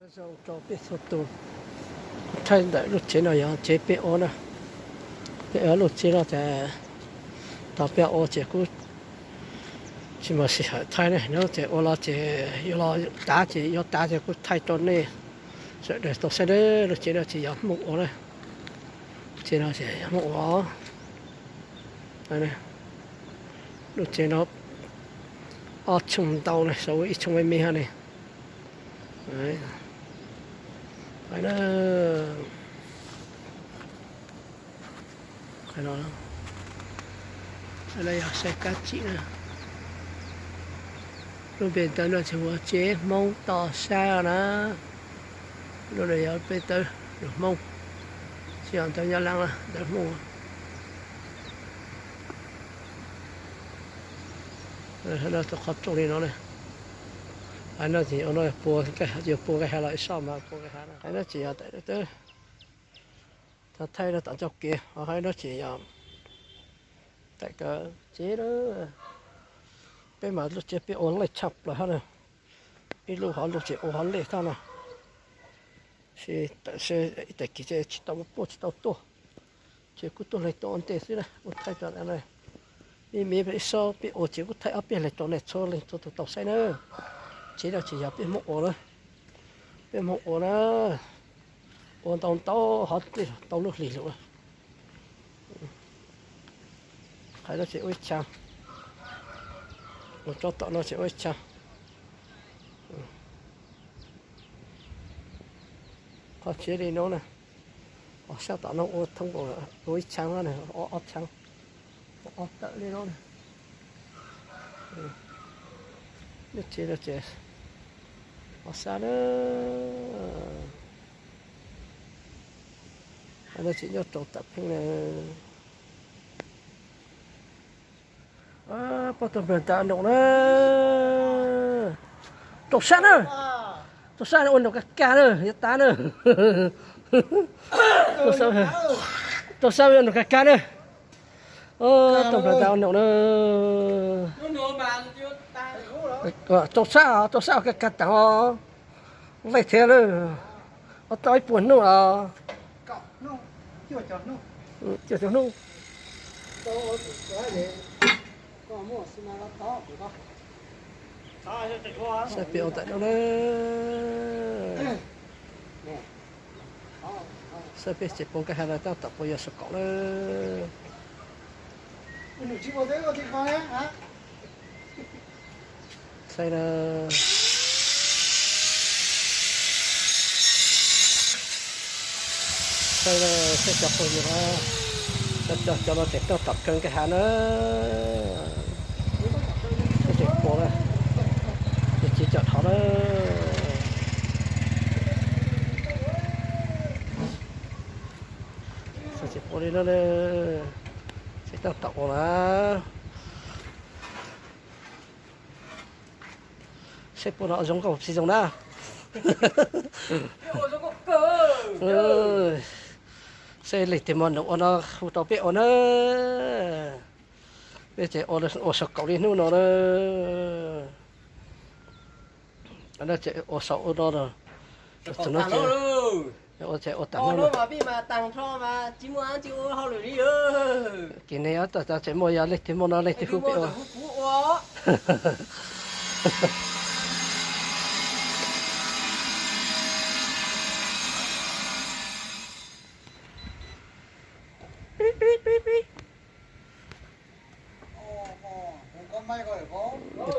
Zoo rau peb txhua tus, kuv thaij ntawm lub tsev no yog tsev peb ua na. Peb ua lub tsev no ces tau peb ua ces kuv tsis muaj sij hawm thaij ne, no ces ua los ces yuav los tav ces yuav tav ces kuv thaij rau nej sawv daws tau saib na. Lub tsev no ces yog Hmoob ua na, tsev no ces yog Hmoob ua. Lub tsev no ob tshooj ntau ne, sau ib tshooj me me hab ne. Qhov no, qhov no yog saib kab tsim na. Lub npe ntawv no ces hu ua tsev Hmoob Toj Sab na. Lub no yog peb tawv lus Hmoob, tsis yog ntawv Nyab Laj, ntawv Hmoob. Qhov rooj li no ne. Qhov no ces ua no pua, yuav pua nqaij hav los ib soj mas pua nqaij hav na. Qhov no ces yog tawm tawv, thaij rau tom ncauj kev, qhov no ces yog tawm kawm tsev na. Peb mas lub tsev peb ua lej tshaj plaws hab na. Ib lub hov lub tsev ua hov lej tag na. Tawm se ib tag kis tsis tau puaj tsis tau tuaj, ces kuv tuaj leeg tuaj ua ntej xwb na, kuv thaij rau. Me me ib sob peb ua ces kuv thaij ob peb leeg rau nej txhua leej txhua tus tau saib na. Tsev no ces yog peb Hmoob ua na, peb Hmoob ua na, ua ntau ntau hov tau lub hlis lawm. Qhov no ces ua ib txha, ua tsob tom no ces ua ib txha. Qhov tsev li no na, sab tom no ua thoob ua ib txha no, ob txha, ob tawm li no na. Lub tsev no ces ua sab na. Qhov no ces nyob rau tam pheej na. Pab tau nplawg tas noom na. Rau sab na, rau sab ua noom kag kag na, yuav tas na. Rau sab ua noom kag kag na. Tau nplawg tas ua noom na. Rau sab, rau sab ua kag kag tas os. Lej thiab lawm, ua tau ib puas hnub los. Cuaj caum hnub. Saib peb ua ntawm no na. Saib peb tsev puas nqaij hav no tab tom puas yog saum kaum na. Saib na, saib na, saib cov phooj ywg na, cov, cov, cov no tseem tuaj tom kawg nqaij hav na. Tseem pua na, tseem cov dhau na. Tseem pua li no na, tseem tuaj tom ua na. Saib puas no zoo nkauj tsis zoo na. Saib leej twg muaj noom ua no hu rau peb ua na. Peb ces ua saum kaum li hnub no na. Ua saum ua no, ua tas hnub no. Kis ne, tseem muaj yog leej twg muaj no leej twg hu peb ua.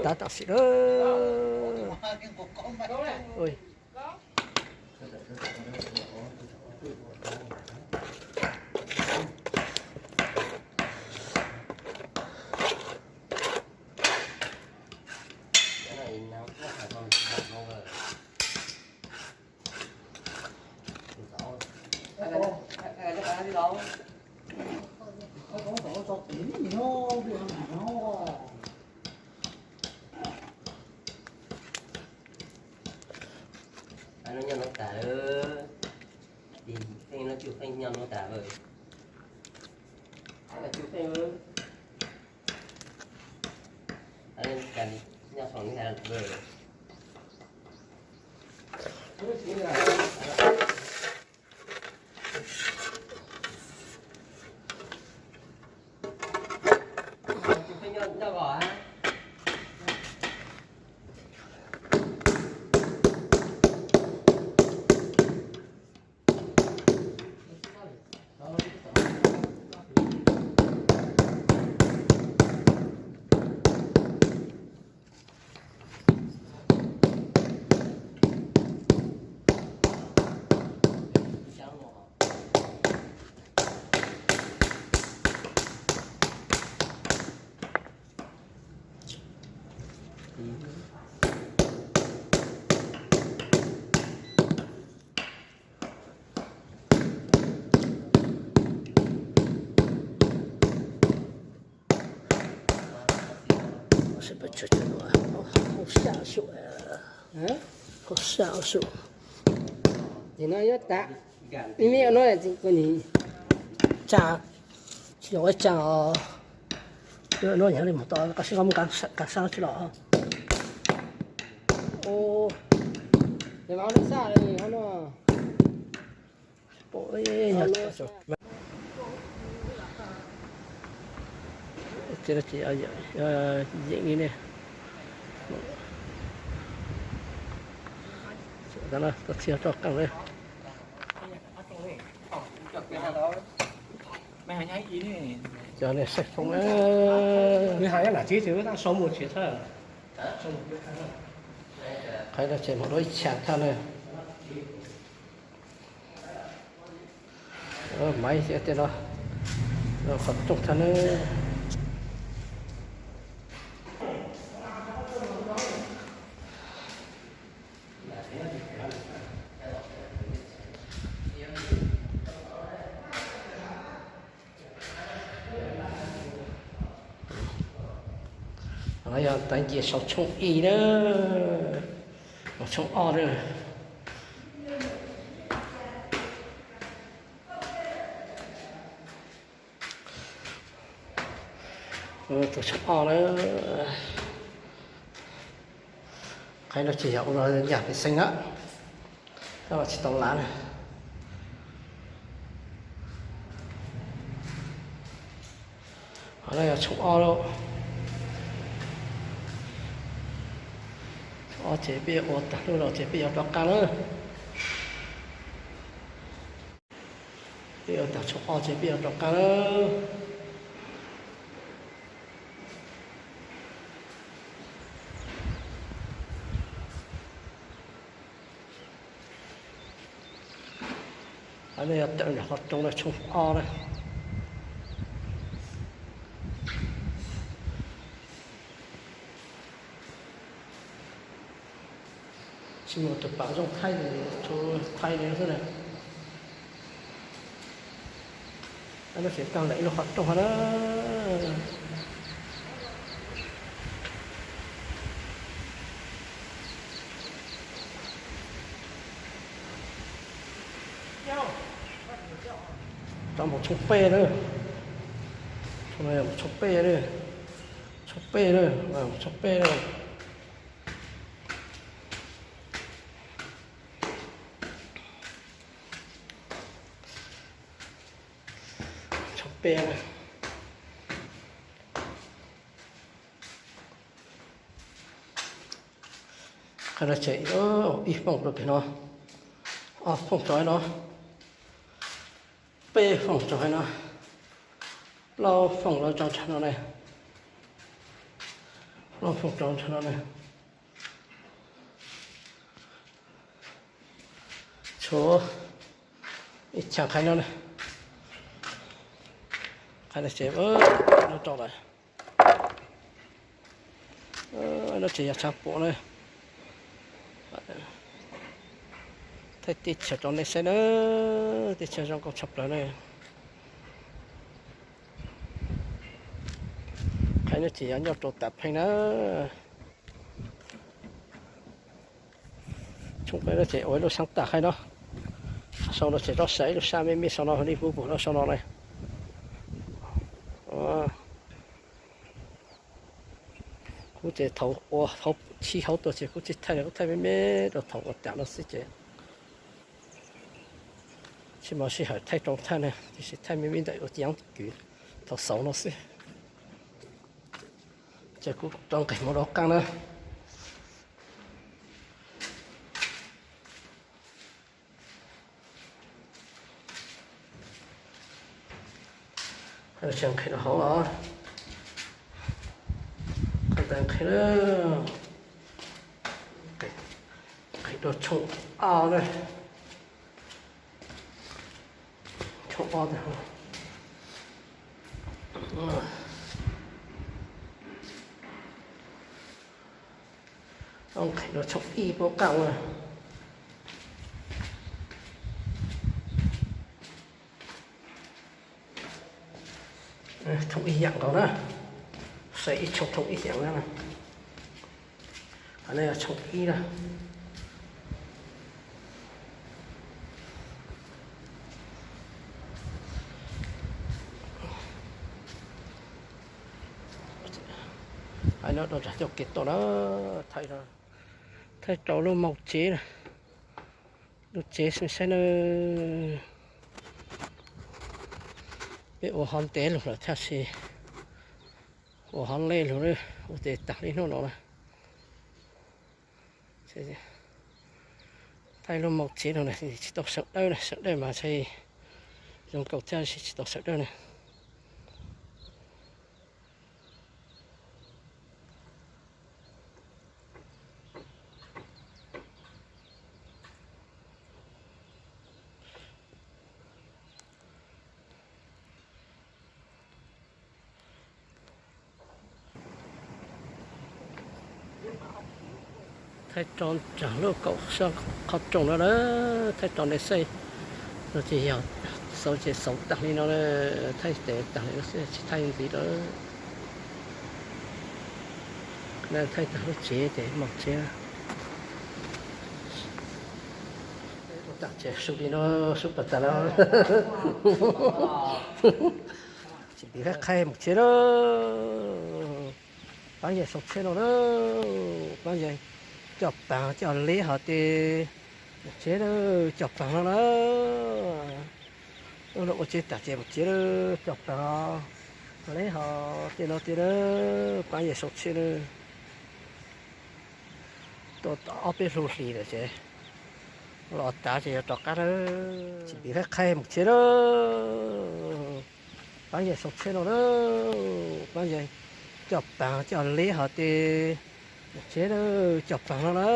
Tav tam sim na. Nyob no tas lawm, tim feej no cus feej nyob no tas lawm. Cus feej, cas nyob saum li tas lawm. Hauv xya xyum, hauv xya xyum. Ces no yuav tas, ib me no koj nim tsa, tsis yog ua tsa os. No yog li mus tau qab sib qab mus kav sab tsis los. Ces no, ces yeem li ne. Txhia rau qeej li. Cov niag saib foob na. Qhov no ces mus dua ib cham thaj na. Maiv tej no, qhov rooj thaj na. No yog tav nce saum tshooj ib na, tshooj ob na. Tus tshooj ob na. Qhov no ces yog ua los yam pem xeev na, tab sis tsis tau lav na. Qhov no yog tshooj ob lauj. Tshooj ob ces peb yuav ua tag lub no ces peb yuav rov qab na. Peb ua tag tshooj ob ces peb yuav rov qab na. Qhov no yog tawm ntawm qhov rooj na, tshooj ob na. Tsis muaj tus pam zoo thaij, thaij li xwb na. No ces tag lawm ib lub qhov rooj na. Rov mus tshooj peb na. Tshooj peb na. Tshooj peb na. Tshooj peb na. Tshooj peb na. Qhov no ces ib fooj rau pem no, ob fooj rau no, peb fooj rau no, plaub fooj rau nram no ne, plaub fooj rau nram no ne. Tshuav ib cham qhaiv no ne, qhaiv no ces no rau lawm. No ces yog tshav puam na. Thaij teb chaws rau nej saib na, teb chaws zoo nkauj tshaj plaws na. Qhaiv no ces yog nyob rau Tam Pheej na. Tshooj peb no ces ua ib lub xab tam qhaiv no. Sau no ces rov xav ib lub sab me me sau no li pub pum rau sau no na. Kuv ces thaum ua thaum chiv hauv tuaj ces kuv tsis thaij, kuv thaij me me rau thaum ua tam no xwb ces Tsis muaj sij hawm thaij rau thaj na, tiam sis thaij me me ntawm ua yeeb kwv thaum xauv no xwb. Ces kuv rov nqes mus rau qab na. Tsis nqhis rau hauv los, qhov ntawd nqhis na, nqhis rau tshooj ob na, tshooj ob ntag. Nqhis rau tshooj ib puab qaj na. Thooj ib yaam nkaus na, saib ib tshooj thooj ib yaam na. Qhov no yog tshooj ib na. Hais no rau cov coj kev tuaj na, thaij rau lub moos tsev na, lub tsev saib na. Peb ua hov ntev lug lawm tab sis ua hov lej lug, ua tes taag li hnub no na. Thaij lub moos tsev no na, tsis tau sawv dawb na, sawv dawb mas ntshai zoo nkaus thiab, tsis tau sawv dawb na. Thaij rau nraag lub kaum qhov rooj no na, thaij rau nej saib. No ces yog xauv ces xauv taag li no, thaij tes taag li no xwb tsis thaij ntxiv lawm. Thaij taag lub tsev ces moos tsev. Taag tsev sub li no, sub tag tag no. Tsis npiv qhaib qhaib moos tsev lawm. Paab Yawg sau tsheb no na, Paab Yawg coj paag coj leb hov tes tsev lawm, coj paag no na. Ua tsev tag ces moos tsev lawm, coj paag leb hov tej no tiag lawm, Paab Yawg sau tsheb lawm. Tuaj tau ob peb lub hlis lawm ces los tav ces yuav rov qab lawm. Tsis npiv qhaib qhaib moos tsev lawm. Paab Yawg sau tsheb no na, Paab Yawg coj paag coj leb hov tes tsev lawm, coj paag no na.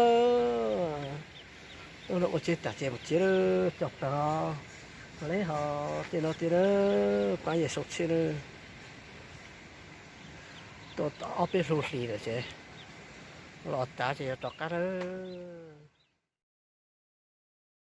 Ua tsev tag ces moos tsev lawm, coj paag leb hov tej no tiag lawm, Paab Yawg sau tsheb lawm. Tuaj tau ob peb lub hlis lawm ces los tav ces yuav rov qab lawm.